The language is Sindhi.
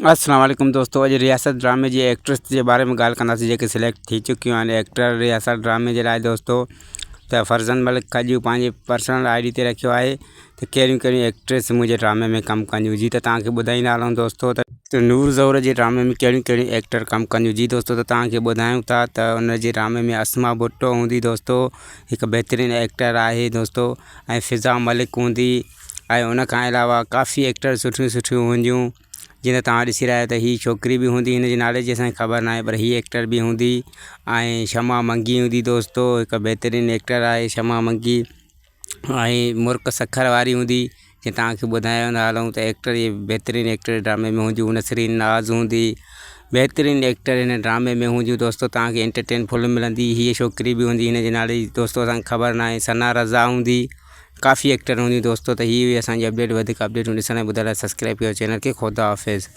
السلام عليڪم دوستو اڄ رياست ڊرامي جي ايڪٽرس جي باري ۾ ڳالهه ڪنداسين جيڪي سليڪٽ ٿي چڪيون آهن ايڪٽر رياست ڊرامي جي لاء دوستو ته فرزند ملڪ کڄو پنهنجي پرسنل I D تي رکيو آهي ته ڪهڙيون ڪهڙيون ايڪٽرس منهنجي ڊرامي ۾ ڪم ڪنديون جي ته توهان کي ٻڌائيندا هلون دوستو ته نور زهور جي ڊرامي ۾ ڪهڙيون ڪهڙيون ايڪٽر ڪم ڪنديون جي دوستو ته توهان کي ٻڌايون ٿا ته ان جي ڊرامي ۾ اسما ڀٽو هوندي دوستو هڪ بهترين ايڪٽر آهي دوستو ۽ فضا ملڪ هوندي ۽ ان کان علاوه ڪافي ايڪٽر سٺيون سٺيون هونديون جيئن ته توهان ڏسي رهيا آهيو ته هي ڇوڪري به هوندي هن جي نالي جي اسان کي خبر ناهي پر هي ايڪٽر به هوندي ۽ شمع منگي هوندي دوستو هڪ بهترين ايڪٽر آهي شمع منگي ۽ مرڪ سکر واري هوندي جيئن توهان کي ٻڌائيندا هلون ته ايڪٽر هي بهترين ايڪٽر ڊرامي ۾ هونديون نسرين ناز هوندي بهترين ايڪٽر هن ڊرامي ۾ هونديون دوستو توهان کي انٽرٽين فل ملندي هيء ڇوڪري به هوندي هن جي نالي جي دوستو اسان کي خبر ناهي ثنا رضا هوندي ڪافي ايڪٽر هونديون دوستو ته هي هئي اسان جي اپڊيٽ وڌيڪ اپڊيٽون ڏسڻ ۽ ٻڌڻ لاء سبسڪرائب ڪيو چينل کي خدا حافظ.